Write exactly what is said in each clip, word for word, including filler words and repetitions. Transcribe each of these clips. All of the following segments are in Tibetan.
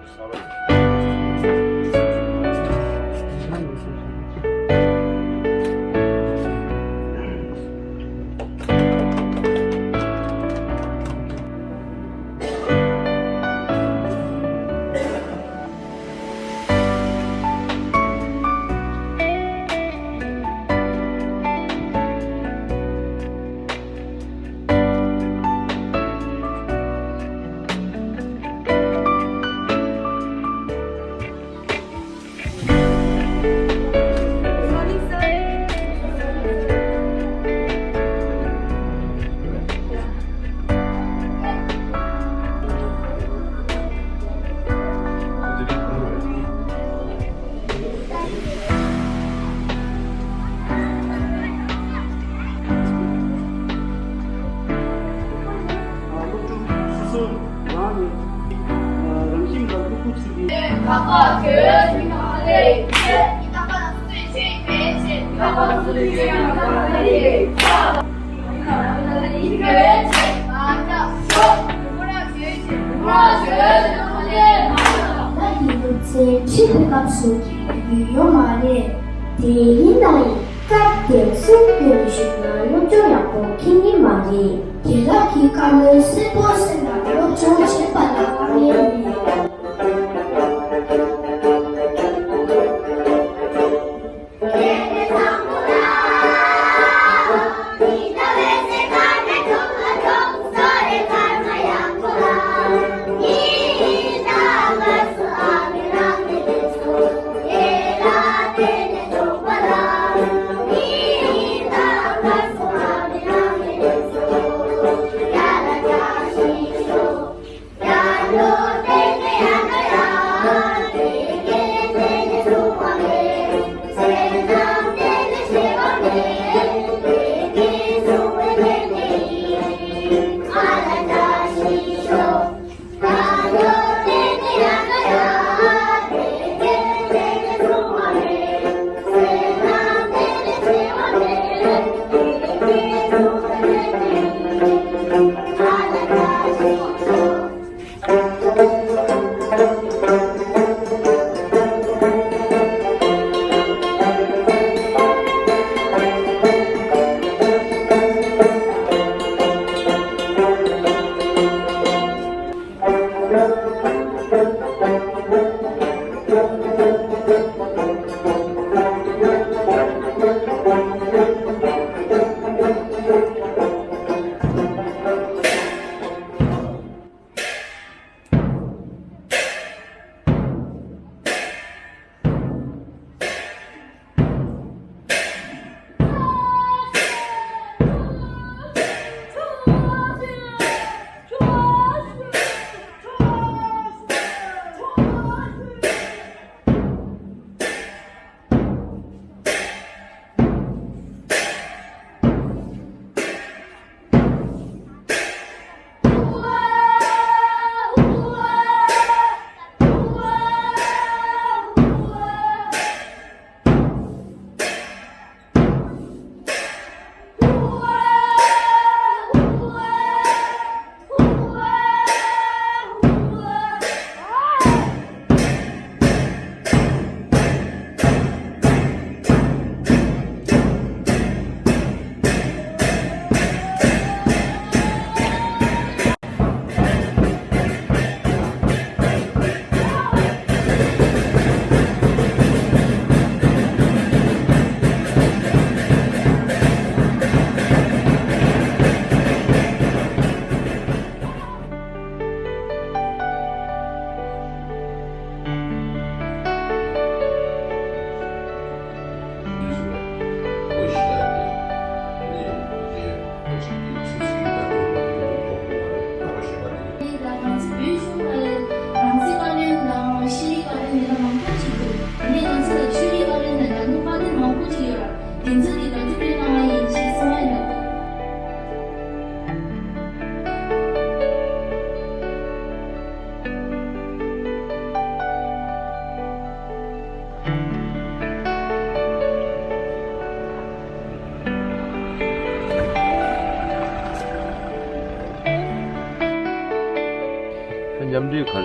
སློབ་ཕྲུག་སོ་སོ་རང་ནས་རང་ཁྱིམ་ལ་སློབ་ཕྲུག་ཚུད་པའི། ལ་ཡི་སློབ་ཚན་ཁྲིད་པའི་སྐབས་སུ་ཡོད་ཡོད་མ་རེད། དེ་ཡིན་ན་ཡང་སྐབས་དེར་སེམས་སྐྱོ་བའི་གཞུག་ན་སློབ་སྦྱོང་ཡག་པོ་འཁྱེར་ཉན་མ་རེད། དེ་དག་གི་བཀའ་མོལ་གསལ་པོ་གསན་ན་སློབ་སྦྱོང་བྱེད་པ་ལ་དཀའ་ངལ་མེད།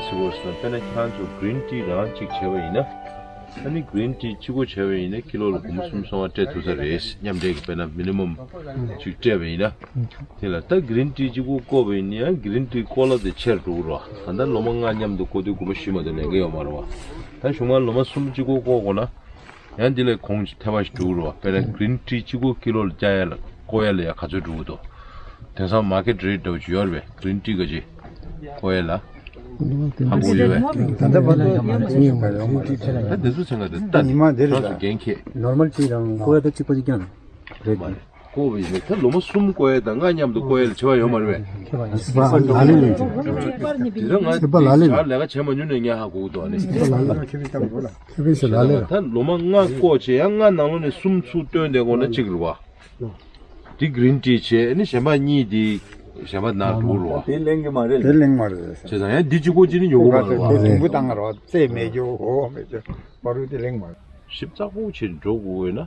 ཟེར་བ་ཟེར་ན། དཔེར་ན་ཁྱེད་རང་ཚོ་green tea་རང་གཅིག་བྱས་པ་ཡིན་ན། ཨ་ནི་green tea་གཅིག་པོ་བྱས་པ་ཡིན་ན་ཀི་ལོ་ལ་སྒོར་མོ་སུམ་སོ་ལྔ་སྤྲད་ཐུབ་ས་རེད། མཉམ་འབྲེལ་གྱི་དཔེར་ན་minimum་གཅིག་སྤྲད་པ་ཡིན་ན། དེ་ལ་ད་green tea་གཅིག་པོ་བསྐོལ་བ་ཡིན་ན་ཡང་green tea་བསྐོལ་ལ་དེ་ཆེར་འགྲོ་གི་རེད་བ། ད་ལྟ་ལོ་མ་ལྔ་མཉམ་དུ་བསྐོལ་དུས་སྒོར་མོ་བཞི་མ་གཏོགས་ལེན་གྱི་ཡོད་མ་རེད་བ། ད་གཞུག་མ་ལོ་མ་གསུམ་གཅིག་པོ་བསྐོལ་དགོས་ན། ཡང་འདི་ལས་གོང་ཐེངས་མ་ཞིག་འགྲོ་གི་རེད་བ། དཔེར་ན་green tea་གཅིག་པོ་ཀི་ལོ་ལ་བཅའ་ཡ་ལ་བསྐོལ་ཡ་ལ་ཡ་ག་ཚོད་འགྲོ་གི་འདུག་དེང་སང་market rate་འདྲ་བོ་ཅིག་ཡོད་རེད་པས། green tea་ག་ཅིག་བསྐོལ་ཡ་ལ། ཧ་གོ་ཡོད་པས། ད་ལྟ་བར་དུ་ཡོད་མ་རེད། ད་དེ་ཚོ་ཚན་ཁ་དེ་ལྟ་ནི་ཉི་མ་དེ་རེད་ཁྱོད་ཚོ་ད་འགན་འཁྱེར། normal tea་དང་བསྐོལ་ཡ་ད་གཅིག་པ་གཅིག་རྐྱང་རེད། མ་རེད། བསྐོལ་བ་ཡིན་ན་ད་ལོ་མ་གསུམ་བསྐོལ་ཡ་དང་ལྔ་མཉམ་དུ་བསྐོལ་ཡ་ལ་ཁྱད་པར་ཡོད་མ་རེད་པས། ཁྱད་པར་ཡོད། ཁྱད་པར་ལ་ལས་ཡོད་ཀྱི། དེ་རིང་ང་ཁྱད་པར་ལ་ལས་ཡོད། ལས་ཀ་བྱས་མ་མྱོང་ནས་ངས་ཧ་གོ་གི་འདུག་ཨ་ནི། ཁྱད་པར་ལ་ལས་ཡོད། ཁྱད་པར་ལ་ལས་ཡོད། ད་ལོ་མ་ལྔ་བསྐོལ་བྱས་ཡང་ལྔ་ནང་ལོགས་ནས་གསུམ་ཚུར་བཏོན་བསྡད་དགོས་ན་གཅིག་རེད་བ། འདི་green tea་བྱས་ནི་གཞན་པ་གཉིས་འདི་གཞན་པ་ནང་འགྲོ་རུ་བ། དེ་ལེན་གི་མ་རེད། དེ་ལེན་མ་རེད། བྱས་ཙང་ཡང་འདི་གཅིག་པོ་གཅིག་ནི་ཉོ་གི་མ་རེད་བ། དེ་དུམ་བུ་བཏང་རོགས་རྩེ་མེད་རྒྱུ་འོ་མེད་རྒྱུ་མ་རུ་དེ་ལེན་མ་རེད། ཞིབ་ཚགས་པོ་བྱས་ནས་འགྲོ་དགོས་ན།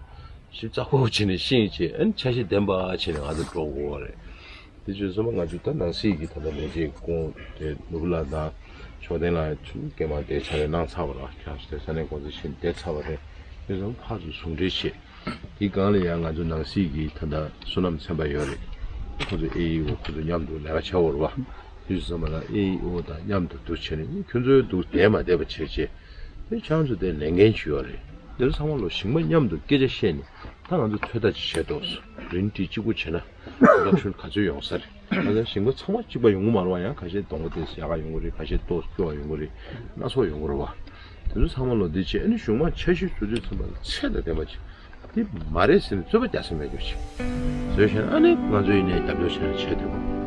ཞིབ་ཚགས་པོ་བྱས་ནས་ཤེས་བྱས་ཨ་ནི་འཆར་གཞི་ལྡན་པ་བྱས་ནས་ང་ཚོ་འགྲོ་དགོས་རེད། དེ་བྱས་ཙང་ང་ཚོ་ད་ནང་སྲིད་ཀྱི་ད་ལྟ་ལས་བྱེད་སྐུ་ངོ་དེ་ནོར་བུ་ལགས་དང་ཕྱོགས་གཏན་ལགས་ཚུར་སྐྱེལ་མ་དེ་ཕྱག་ལས་གནང་ཚར་བ་རེད། ཁྱེད་རང་ཚོ་དེ་ས་གནས་འགོ་འཛིན་བྱས་བསྡད་ཚར་བ་རེད། དེ་ཚོ་ཕར་ཚུར་ཟུང་འབྲེལ་བྱས། དེའི་སྒང་ལ་ཡང་ང་ཚོ་ནང་སྲིད་ཀྱི་ད་ལྟ་བསོད་ནམས་ཚན་པ་ཡོད་རེད། ཁོ་ཚོ་ཨེ་ཨི་ཨོ་ཁོ་ཚོ་མཉམ་དུ་ལས་ཀ་བྱ་བར་བ། དུས་སུ་ཙམ་པ་ལ་ཨེ་ཨི་ཨོ་དང་མཉམ་དུ་འདུ་བྱས་ནས་ཁྱོད་ཚོའི་འདུག་བསྡད་མ་བསྡད་པ་བྱས་བྱས། དེ་ཁྱེད་རང་ཚོ་དེ་ལས་འགན་ཅིག་ཡོད་རེད། དེ་ཚོ་ཚང་མ་ལོ་ཞིང་པ་མཉམ་དུ་སྐད་ཆ་བཤད་ནས་ད་ང་ཚོ་ཚོད་ལྟ་ཅིག་བྱས་ཏོག་ཙམ་རིན་བྲིས་གཅིག་པུ་བྱས་ན་production་ག་ཚོད་ཡོང་ས་རེད། ང་ཚོ་ཞིང་པ་ཚང་མ་གཅིག་པ་ཡོང་གི་མ་རེད་བ། ཡང་ཁ་ཤས་གདོང་པ་དེ་ཡག་ག་ཡོང་གི་རེད། ཁ་ཤས་ཏོག་ཙམ་སྐྱོ་བ་ཡོང་གི་རེད། སྣ་ཚོགས་ཡོང་གི་རེད་བ། དེ་ཚོ་ཚང་མ་ལོ་འདི་བྱས་ཨ་ནི་གཞུང་མང་འཆར་གཞི་བཟོ་དུས་ཙམ་པ་ལ་ཚད་དང་ལྡན་པ་ཅིག་དེ་མ་རེད་ཟེར་ནས་རྩོད་པ་རྒྱག་ས་མེད་རྒྱུ་ཞིག་བཟོས་བྱས་ན་ཨ་ནི་ང་ཚོ་ཡིན་ནའི་རྒྱབ་སྐྱོར་བྱས་ན་བྱས་ཐུབ།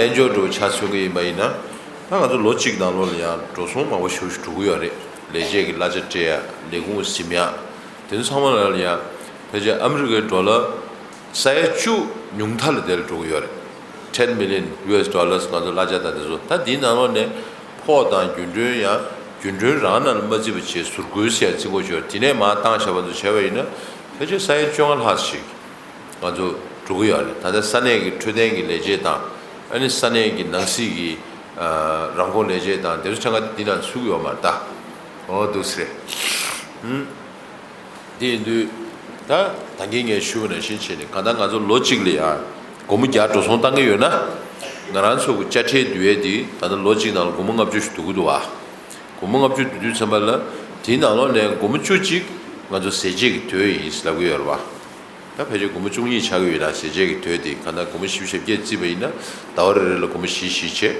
དཔལ་འབྱོར་འགྲོ་ཆ་མཚོན་གྱི་ཡིན་པ་ཡིན་ན། ད་ང་ཚོ་ལོ་གཅིག་ནང་ལོགས་ལ་ཡང་འགྲོ་སོང་མང་པོ་ཞེ་པོ་ཞིག་འགྲོ་གི་ཡོད་རེད། ལས་བྱེད་ཀྱི་གླ་ཆ་སྤྲད་ཡ། ལས་ཁུངས་ཟིན་ཡ། དེ་ཚོ་ཚང་མ་ལ་ཡང་ཕལ་ཆེར་ཨ་མི་རི་ཀའི་ཌོ་ལར་ས་ཡ་བཅུ་ཉུང་མཐའ་ལ་དེ་ལ་འགྲོ་གི་ཡོད་རེད། ten million U S dollars ང་ཚོ་གླ་ཆ་དང་དེ་ཚོ། ད་འདིའི་ནང་ལོགས་ནས་ཕོགས་དང་རྒྱུན་གྲོན་ཡང་རྒྱུན་གྲོན་རང་ནང་ལ་མ་བརྩིས་པ་བྱས་ཟུར་བཀོལ་ཟེར་ཡ་བརྩི་དགོས་ཡོད། དེ་ནས་མར་བཏང་བཞག་པ་ཚོ་བྱས་པ་ཡིན་ན་ཕལ་ཆེར་ས་ཡ་བཅོ་ལྔ་ལྷག་ཞིག་ང་ཚོ་འགྲོ་གི་ཡོད་རེད། ད་ལྟ་ས་གནས་ཀྱི་འཕྲོད་བསྟེན་གྱི་ལས་བྱེད་དང་། ཨ་ནི་ས་གནས་ཀྱི་ནང་སྲིད་ཀྱི་ཨ་རང་ཁོངས་ལས་བྱེད་དང་དེ་ཚོ་ཆ་ཚང་འདི་ནང་ཚུད་ཀྱི་ཡོད་མ་རེད་ད། འོ་འདུག་སེ་རེད། ཧུམ། དེ་ཡིན་དུས་ད་ད་གིན་ངས་ཞུས་པ་ནང་བཞིན་བྱས་ནས། གང་ལྟར་ང་ཚོ་ལོ་གཅིག་ལ་ཡང་སྒོར་མོ་བརྒྱ་འགྲོ་སོང་བཏང་གི་ཡོད་ན། ང་རང་ཚོ་གི་དཔྱ་ཁྲལ་བསྡུ་ཡས་དེ་ད་ལྟ་ལོ་གཅིག་ནང་ལ་སྒོར་མོ་ལྔ་བཅུ་ཞིག་བསྡུ་གི་འདུག་བ། སྒོར་མོ་ལྔ་བཅུ་བསྡུ་དུས་ཙམ་པ་ལ་དེའི་ནང་ལོགས་ནས་སྒོར་མོ་བཅུ་གཅིག་ང་ཚོ་ཟས་བཅད་ཀྱི་དོད་ཡིན་ལབ་ཀྱི་ཡོད་རེད་བ། ད་ཕལ་ཆེར་སྒོར་མོ་བཅུ་གཉིས་ཆགས་ཀྱི་ཡོད་ན། ཟས་བཅད་ཀྱི་དོད་དེ་གང་ལྟར་སྒོར་མོ་བཞི་བཅུ་ཞེ་བརྒྱད་བརྩིས་པ་ཡིན་ན། ཟླ་བ་རེ་རེ་ལ་སྒོར་མོ་བཞི་བཞི་བྱས།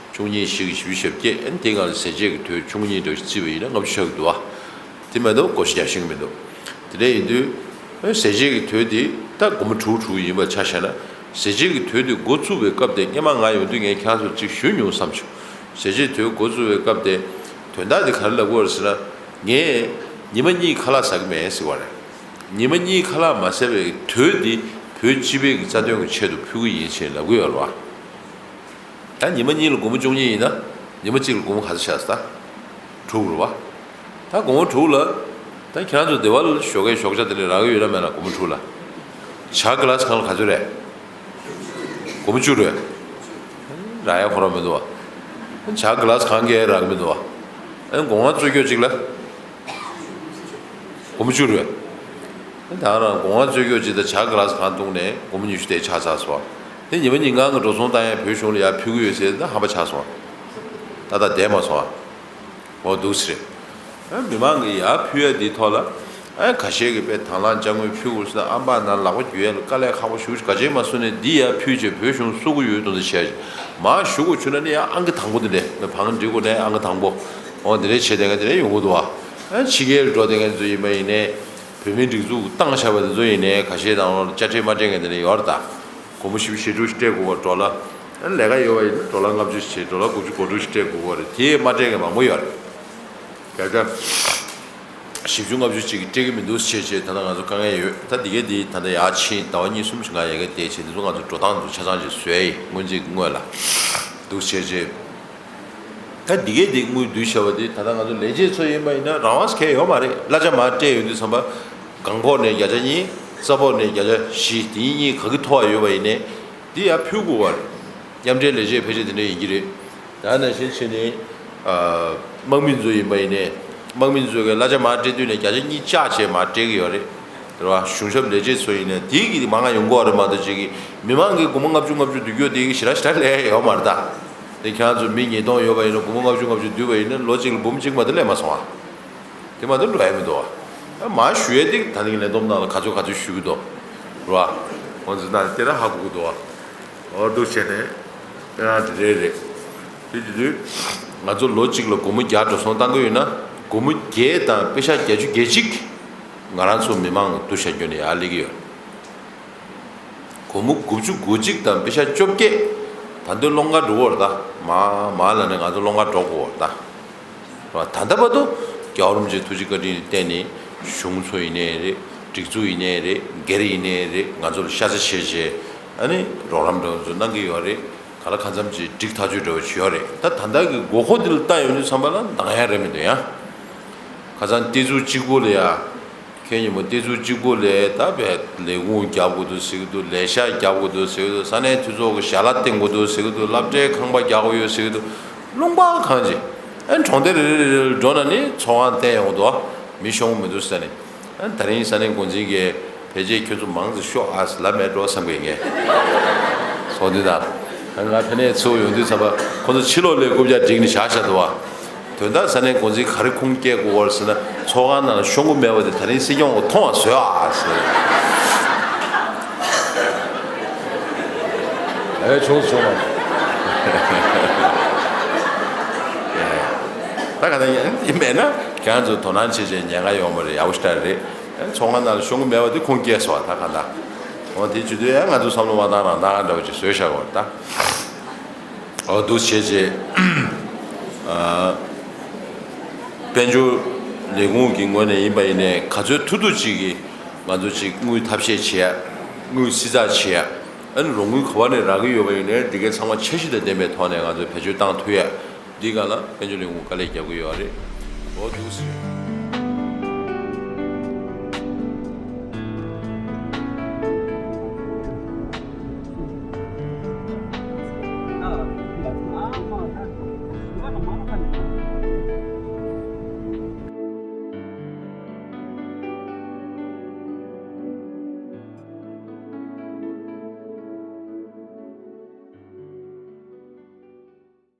བཅུ་གཉིས་བཞི་གི་བཞི་བཅུ་ཞེ་བརྒྱད། ཨ་ནི་དེའི་སྒང་ལ་ཟས་བཅད་ཀྱི་དོད་བཅུ་གཉིས་འདྲ་བརྩིས་པ་ཡིན་ན་ལྔ་བཅུ་ཆགས་ཀྱི་འདུག་བ། དེ་མ་གཏོགས་སྒོར་བཞི་བརྒྱ་ཤིང་མི་འདུག་དེ་འདྲ་ཡིན་དུས་ཨ་ཟས་བཅད་ཀྱི་དོད་དེ་ད་སྒོར་མོ་དྲུག་དྲུག་ཡིན་པ་ཆ་བཞག་ན། ཟས་བཅད་ཀྱི་དོད་དེ་འགོ་བཙུགས་པའི་སྐབས་དེ་སྔོན་མ་ང་ཡོང་དུས་ངས་ཁྱེད་རང་ཚོར་ཅིག་ཞུས་མྱོང་བསམ་བྱུང་། ཟས་བཅད་དོད་འགོ་བཙུགས་པའི་སྐབས་དེ་དོན་དག་དེ་ག་རེ་ལབ་ཀྱི་ཡོད་རེད་ཟེར་ན། ངས་ཉི་མ་གཉིས་ཁ་ལག་ཟ་གི་མེད་ཟེར་བ་རེད། ཉི་མ་གཉིས་ཁ་ལག་མ་ཟ་བའི་དོད་འདི་བོད་སྤྱི་པའི་གི་རྩ་དོན་གྱི་ཆེད་དུ་ཕུལ་གྱི་ཡིན་ཞེས་ལབ་ཀྱི་ཡོད་རེད་བ། ད་ཉི་མ་གཉིས་ལ་སྒོར་མོ་བཅུ་གཉིས་ཡིན་ན། ཉི་མ་གཅིག་ལ་སྒོར་མོ་ག་ཚོད་ཆགས་སོང་ད། དྲུག་རེད་བ། ད་སྒོར་མོ་དྲུག་ལ། ད་ཁྱེད་རང་ཚོ་སྡེ་བ་ལ་ཞོགས་ཀས་ཞོགས་ཇ་དེ་འདྲ་རག་གི་ཡོད་ན་མེད་ན། སྒོར་མོ་དྲུག་ལ། ཇ་གི་ལཱ་སི་གང་ལ་ག་ཚོད་རེད། སྒོར་མོ་བཅུ་རེད། རག་ཡ་ཁོ་རང་མི་འདུག་བ། ཇ་གི་ལཱ་སི་གང་གས་རག་གི་མི་འདུག་བ། ཨ་ནི་སྒོར་ལྔ་བཙོས་སྐྱོ་གཅིག་ལ། སྒོར་མོ་བཅུ་རེད། ད་རང་སྒོར་ལྔ་བཙོས་སྐྱོ་གཅིག་དང་ཇ་གི་ལཱ་སི་གང་བཏུང་ནས་སྒོར་མོ་ཉི་ཤུ་དེ་ཆགས་ཚར་སོང་། དེ་ཉི་མ་ཉིན་གང་གི་འགྲོ་སོང་བཏང་ཡ་བོད་གཞུང་ལ་ཡར་ཕུལ་གྱི་ཡོད་ཟེར་ད་ཧམ་པ་ཆགས་སོང་། ད་ལྟ་བསྡད་མ་སོང་ཨ། འོ་འདུག་སེ་རེད། ཨ་མི་མང་གི་ཡར་ཕུལ་ཡ་འདིའི་ཐོག་ལ། ཨ་ཁ་ཤས་ཀྱིས་དཔེ་དང་བླངས་དཔྱ་དངུལ་ཕུལ་དགོས་ཟེར་ན་ཨམ་པ་ན་ལག་པ་འགྱུར་ཡ་ལ་དཀའ་ལས་ཁག་པོ་ཞེ་པོ་ཞིག་ག་ཅི་མ་གསུངས་ནས་འདི་ཡར་ཕུལ་བྱས་བོད་གཞུང་གསོ་གི་ཡོད་དོན་དུ་བྱས། མར་ཞུ་དགོས་བྱུང་ན་ནི་ཡང་ཨང་ཀི་དང་པོ་དེ་འདྲས་མི་བང་འགྲིག་གོ་ནས་ཨང་ཀི་དང་པོ། འོ་འདི་འདྲས་བྱས་བསྡད་མཁན་དེ་འདྲས་ཡོང་གི་འདུག་བ། ཨ་ཕྱི་རྒྱལ་འགྲོ་བསྡད་མཁན་ཚོ་ཡིན་པ་ཡིན་ནའི། བོད་མིའི་སྒྲིག་འཛུགས་བཏང་བཞག་པ་དེ་ཚོ་ཡིན་ནའི་ཁ་ཤས་དང་དཔྱ་ཁྲལ་མ་སྤྲད་མཁན་དེ་འདྲས་ཡོད་རེད་ད། སྒོར་མོ་བཞི་བཅུ་ཞེ་དྲུག་ཞིག་སྤྲད་དགོས་པ་ཌོ་ལར། ཨ་ལས་ཀ་ཡོད་པ་ཡིན་ན་ཌོ་ལར་ལྔ་བཅུ་ཞིག་བྱས། ཌོ་ལར་དགུ་བཅུ་གོ་དྲུག་ཞིག་སྤྲད་དགོས་པ་རེད། དེ་མ་སྤྲད་མཁན་མང་པོ་ཡོད་རེད། བརྒྱ་ཆ་བཞི་བཅུ་ལྔ་བཅུ་ཅིག་གིས་སྤྲད་ཀྱི་མི་འདུག་ཟེར་བྱས་ད་ལྟ་ང་ཚོ་དཀའ་ངལ་ཡོད། ད་འདི་གས་འདི་ད་ལྟ་ཡར་ཕྱིན་ཟླ་བ་གཉིས་གསུམ་ཞིག་ང་ཡ་གི་བསྡད་བྱས་འདི་ཚོ་ང་ཚོ་འགྲོ་སྟངས་འདུག་ཆ་ཚང་ཅིག་བཟོས་ཡིན། སྔོན་རྩིས་སྔོན་ལ་འདུག་བྱས་བྱས། ད་འདི་གས་འདི་དངུལ་བསྡུས་བྱས་པ་འདི་ད་ལྟ་ང་ཚོ་ལས་བྱེད་ཚོ་ཡིན་པ་ཡིན་ན་རང་དབང་གང་ཡང་ཡོད་མ་རེད། གླ་ཆ་མར་སྤྲད་ཡོང་དུས་ཙམ་པ། གང་ཕོགས་ནས་བརྒྱ་ཆ་གཉིས། རྩ་ཕོགས་ནས་བརྒྱ་ཆ་བཞི། དེ་གཉིས་ག་གི་མཐོ་བ་ཡོད་པ་ཡིན་ནའི་འདི་ཡར་ཕུལ་དགོས་པ་རེད། མཉམ་འབྲེལ་ལས་བྱེད་ཕལ་ཆེར་དེ་འདྲ་ཡིན་གྱི་རེད། ད་ནང་བཞིན་བྱས་ནས། ཨ། དམག་མི་ཚོ་ཡིན་པ་ཡིན་ནའི། དམག་མི་ཚོ་གི་གླ་ཆ་མར་སྤྲད་དུས་ནས་བརྒྱ་ཆ་གཉིས་བཅག་བྱས་མར་སྤྲད་ཀྱི་ཡོད་རེད། རེད་བ། གཞུང་ཞབས་ལས་བྱེད་ཚོ་ཡིན་ནའི་དེ་གི་མང་ང་ཡོང་གི་ཡོད་རེད་མ་གཏོགས། ཅིག་གི་མི་མང་གི་སྒོར་མོ་ལྔ་བཅུ་ལྔ་བཅུ་བསྡུ་རྒྱུ་དེ་གི་ཞེ་དྲག་ཞེ་དྲག་ལས་ཡོད་མ་རེད་ད། དེ་ཁྱེད་རང་ཚོ་མི་ཉིས་སྟོང་ཡོད་པ་ཡིན་ན་སྒོར་མོ་ལྔ་བཅུ་ལྔ་བཅུ་བསྡུས་པ་ཡིན་ན་ལོ་གཅིག་ལ་འབུམ་གཅིག་མ་གཏོགས་ལས་མ་སོང་ཨ། དེ་མ་གཏོགས་འགྲོ་ཡ་མི་འདུག་ཨ། མར་ཞུ་ཡས་དེ་ད་ནི་ལས་བསྡོམས་ནང་ལ་ག་ཚོད་ག་ཚོད་ཞུ་གི་འདུག་རེད་བ། ཁོང་ཚོ་ནང་དེ་རང་ཧ་གོ་གི་འདུག་བ། འོ་འདུག་བྱས་ནས་དེ་རང་དེ་རེད་རེད། དེ་དུས་དུས་ང་ཚོ་ལོ་གཅིག་ལ་སྒོར་མོ་བརྒྱ་འགྲོ་སོང་བཏང་གི་ཡོད་ན། སྒོར་མོ་བརྒྱད་དང་པེ་ཤ་བརྒྱད་ཅུ་གྱ་གཅིག་ང་རང་ཚོ་མི་མང་གི་སྡུག་བཤགས་སྐྱོན་ནས་ཡར་སླེབས་ཀྱི་ཡོད། སྒོར་མོ་དགུ་བཅུ་གོ་གཅིག་དང་པེ་ཤ་བཅོ་བརྒྱད། ད་དུང་སློང་ག་འགྲོ་གི་ཡོད་རེད་ད། མར་མར་ལ་ནས་ང་ཚོ་སློང་ག་འགྲོ་དགོས་ཡོད་རེད་ད། ད་ལྟ་བར་དུ་རྒྱལ་བ་རིན་པོ་ཆེའི་ཐུགས་རྗེ་བཀའ་དྲིན་ལ་བརྟེན་ནས་གཞུང་ཚོ་ཡིན་ནའི་རེད། སྒྲིག་འཛུགས་ཡིན་ནའི་རེད། སྒེར་ཡིན་ནའི་རེད། ང་ཚོ་ལ་ཤ་ཚ་བྱས་བྱས། ཨ་ནི་རོགས་རམ་འདྲ་བོ་ཚོ་གནང་གི་ཡོད་རེད། ག་ལ་གང་འཚམ་ཅིག་འགྲིག་ཐག་ཆོད་འདྲ་བོ་ཅིག་ཡོད་རེད། ད་ད་ལྟ་གི་དགོས་མཁོ་འདི་ལ་ལྟ་ཡོང་དུས་ཙམ་པ་ལ་འདང་ཡ་རེད་མི་འདུག་ཡ། ཁ་སང་སྡེ་ཚན་གཅིག་པོ་ལ་ཡ། ཁྱེད་ཉིན་མོ་སྡེ་ཚན་གཅིག་པོ་ལས་ད་བས་ལས་ཁུངས་རྒྱབ་དགོས་འདུག་ཟེར་གི་འདུག་ལས་ཤག་རྒྱབ་དགོས་འདུག་ཟེར་གི་འདུག་ས་གནས་འཐུས་ཚོགས་ཀྱི་ཞལ་ལག་བཏོན་དགོས་འདུག་ཟེར་གི་འདུག་སློབ་གྲྭའི་ཁང་པ་རྒྱག་དགོས་ཡོད་ཟེར་གི་འདུག་རླུང་བ་གང་ཅི། ཨ་གྲོང་སྡེ་རེ་རེ་རེ་རེ་འགྲོ་ན་ནི་ཚོགས་ཁང་བསྟན་ཡོང་གི་འདུག་མི་ཤོང་གི་མི་འདུག་ཟེར་ནས། ཨ་ད་རིང་ས་གནས་འགོ་འཛིན་གྱིས་ཕལ་ཆེར་ཁྱོད་ཚོ་མང་ཙམ་ཤོག་ཨ་ལབ་མེད་འགྲོ་བསམ་གི་ངས། སོང་དུས་ད། ང་ཕ་ནས་ཚུར་ཡོང་དུས་ཙམ་པ་ཁོ་ཚོ་ཕྱི་ལོགས་ལས་རྐུབ་བཀྱག་བསྒྲིགས་ནས་བཞག་བཞག་འདུག་བ། དོན་དག་ས་གནས་འགོ་འཛིན་ག་རེ་ཁུངས་སྐྱེལ་དགོས་ཀྱི་ཡོད་རེད་ཟེར་ན། ཚོགས་ཁང་ནང་ལ་ཤོང་གི་མེད་པ་དེ་ད་རིང་སྲིད་སྐྱོང་གིས་མཐོང་བ་བཟོས་ཨ་ཟེར། ཨེ་བྱུང་སོང་བ། ད་ག་ད་ཡིན་མེད་ན་ཁྱེད་རང་ཚོ་དོ་སྣང་བྱེད་བྱེད་ཉེན་ཁ་ཡོང་བ་རེད། ཡག་པོ་ཞིག་རེད། ཚོགས་ཁང་ནང་ལ་ཤོང་གི་མེད་པ་དེ་ཁུངས་སྐྱེལ་སོང་བ། ད་ག་ད་འོ་དེ་བྱེད་དུས་ཨེ་ང་ཚོ་བསམ་བློ་མ་བཏང་རང་བཏང་འདྲ་བོ་ཅིག་བཟོས་བཞག་གོ་ད། འོ་འདུག་བྱས་རྗེས། ཨ། དཔལ་འབྱོར་ལས་ཁུངས་ཀྱི་ངོས་ནས་ཡིན་པ་ཡིན་ནའི་ག་ཚོད་ཐུབ་ཐུབ་ཅིག་གིས་ང་ཚོ་ཅིག་དངུལ་ཐབས་ཤེས་བྱེད་ཡ། དངུལ་བསྲི་ཚགས་བྱེད་ཡ། ཨ་ནི་རོགས་དངུལ་ག་བ་ནས་རག་གི་ཡོད་པ་ཡིན་ནའི་འདི་གའི་ཚང་མ་འཆར་གཞི་དང་ལྡན་པའི་ཐོག་ནས་ང་ཚོས་བེད་སྤྱོད་བཏང་ཐུབ་ཡ། འདི་ག་ལ་དཔལ་འབྱོར་ལས་ཁུངས་དཀའ་ལས་རྒྱག་གི་ཡོད་རེད། འོ་འདུག་ཟེར།